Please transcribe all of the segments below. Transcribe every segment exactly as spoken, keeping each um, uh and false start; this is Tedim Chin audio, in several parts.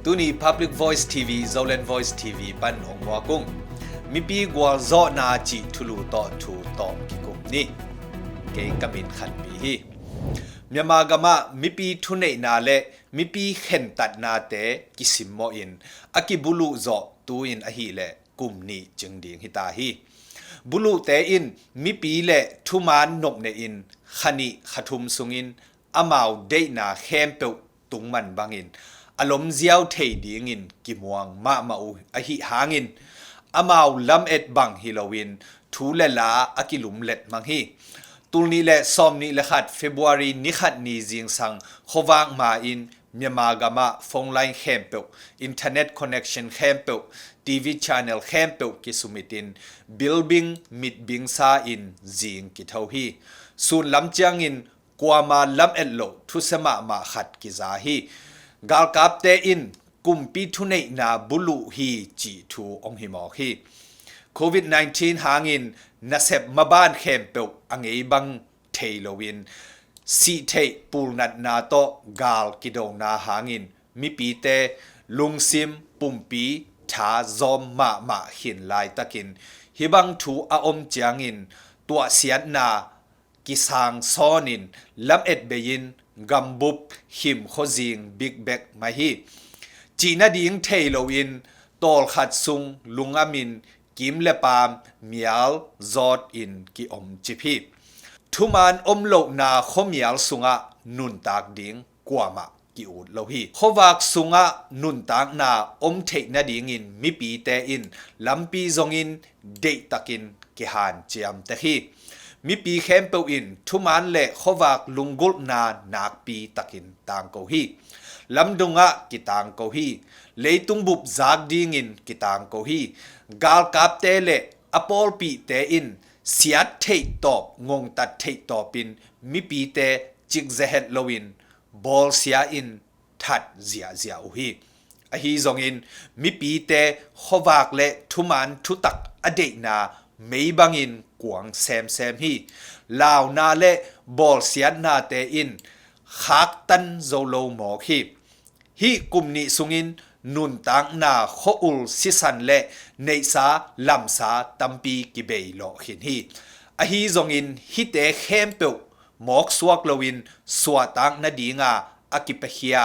Tuni Public Voice T V, Zoland Voice T V pan ong muak ung. Mipi gualzawhna cih thulu tawh thu tawm kikum ni. Kei ka min Khanpi hi. Myanmar gamah mipi thuneihna le mipi khentatnate kisimmawhin a kibuluh zawh tu-in ahileh kum nih cing ding hita hi. Buluhte in mipi le thumaan nopnehin kha nih kha thum sungin amau deihna khempeuh tungman bangin a lomziau thei dingin kimuang mahmah uh ahih hangin amau lamet bang hi loin thu le la a kilumlet mang hi. Tul nih le sawm nih le khat February ni khat ni zingsang khuavak ma-in Myanmar gamah phone line khempeuh, internet connection khempeuh, T V channel khempeuh kisumitin bilbing mitbing sa-in zing kitho hi. Sun lam ciangin kuama lamet loh thusia mahmah khat kiza hi. Galkapte in kumpi thuneihna buluh hi cih thu ong hi mawk hi. Covid nineteen hangin nasep maban khempeuh a ngei bang thei loin sih theih pulnatna tawh gal kidona hangin mipite lungsim pumpi tha zawm mahmah khin laitakin hih bang thu a om ciangin tuahsiatna kisang sawnin lamet bei-in gambup khim khuazing bikbek mah hi. Cih nading thei loin tawlkhat sung lungamin kim le paam mial zawtin ki-om cip hi. Thumaan om lohna khuamial sungah nuntak ding kuamah ki-ut lo hi. Khuavak sungah nuntakna om theih nadingin mipite in lampi zongin deihtakin kihanciam tek hi. Mipi khempeuh in thumaan le khuavak lunggulhna nakpi takin tangko hi. Lamdungah kitangko hi. Leitung bup zak dingin kitangko hi. Galkapte le a pawlpihte in siat theihtawp, ngongtat theihtawpin mipite cikzehet loin bawlsia in that ziahziah uh hi. Ahi zongin mipite khuavak le thumaan thutak a deihna mei bangin kuang semsem hi. Launa le bawlsiatnate in khaktan zo lo mawk hi. Hih kum nih sungin nuntakna khua-ul sisan le neihsa lamsa tampi kibei lawh khin hi. Ahi zongin hihte khempeuh mawksuak loin suahtak nadinga a kipiakhia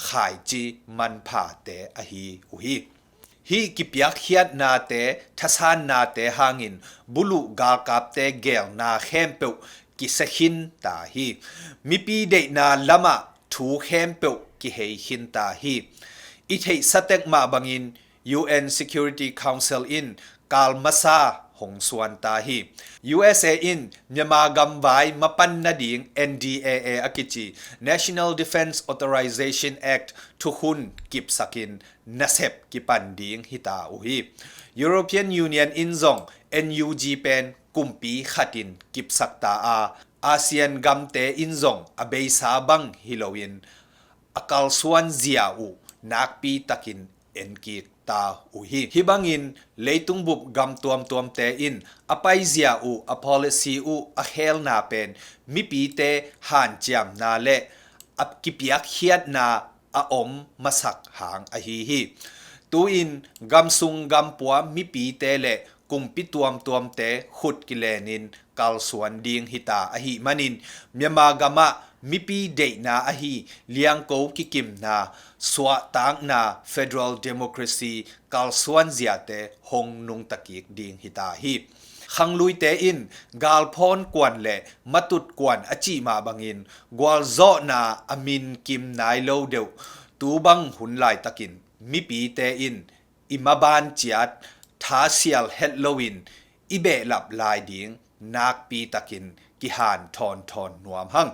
khaici manphate ahi uh hi. Hih kipiakkhiatnate thasannate hangin buluh galkapte geelna khempeuh kisia khinta hi. Mipi deihna lamah thu khempeuh kihei khinta hi. I theihsa tek mah bangin U N Security Council in kal masa hong suanta hi. U S A in Myanmar gamvai mapan nading N D A A a kici National Defence Authorization Act thukhun kipsakin nasep kipan ding hita uh hi. European Union in zong N U G pen kumpi khatin kipsakta a, ASEAN gamte in zong a beisa bang hi loin a kalsuan zia uh nakpi takin enkikta uh hi. Hih bangin leitung bup gam tuamtuamte in a paizia uh, a policy uh a khelna pen mipite hanciamna le a kipiakkhiatna a om masak hang ahi hi. Tu-in gamsung gampua mipite le kumpi tuamtuamte khut kilenin kalsuan ding hita ahih manin Myanmar gamah mipi deihna ahi liangko kikimna, suahtakna, federal democracy kalsuan ziate hong nungtakik ding hita hi. Khangluite in galphawn kuan le matut kuan a cih mah bangin gualzawhna a min kim nai lo deuh tu bang hun laitakin mipite in i maban ciat thasial het loin i behlap lai ding nakpi takin kihan thawnthawn nuam hang.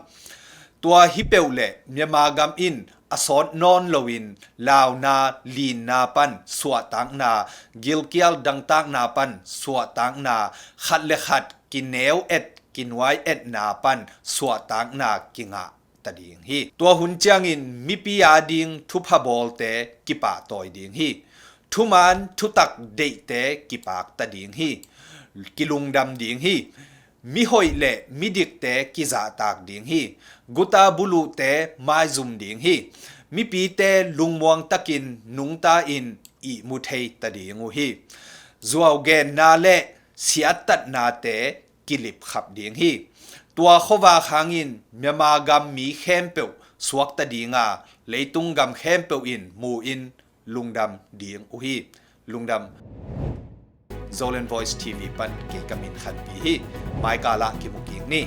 Tua hi peuh le Myanmar gam in a sawt nawn loin launa, linna pan suahtakna, gilkial dangtakna pan suahtakna, khat le khat kineu et kinuai etna pan suahtakna kingah ta ding hi. Tua hun ciangin mipi ading thupha bawlte kipahtawi ding hi. Thuman thutak deihte kipakta ding hi. Kilungdam ding hi. Mihoih le midikte kizahtak ding hi. Guta buluhte maizum ding hi. mipite lungmuang takin nungta in ihmu thei ta ding uh hi. Zuau genna le siattatnate kilipkhap ding hi. Tua khuavak hangin Myanmar gam mi khempeuh suakta dinga, leitung gam khempeuh in mu in lungdam ding uh hi. Lungdam. Zoland Voice T V pan kei ka min Khanpi hi. Maikal ah kimu kik ni.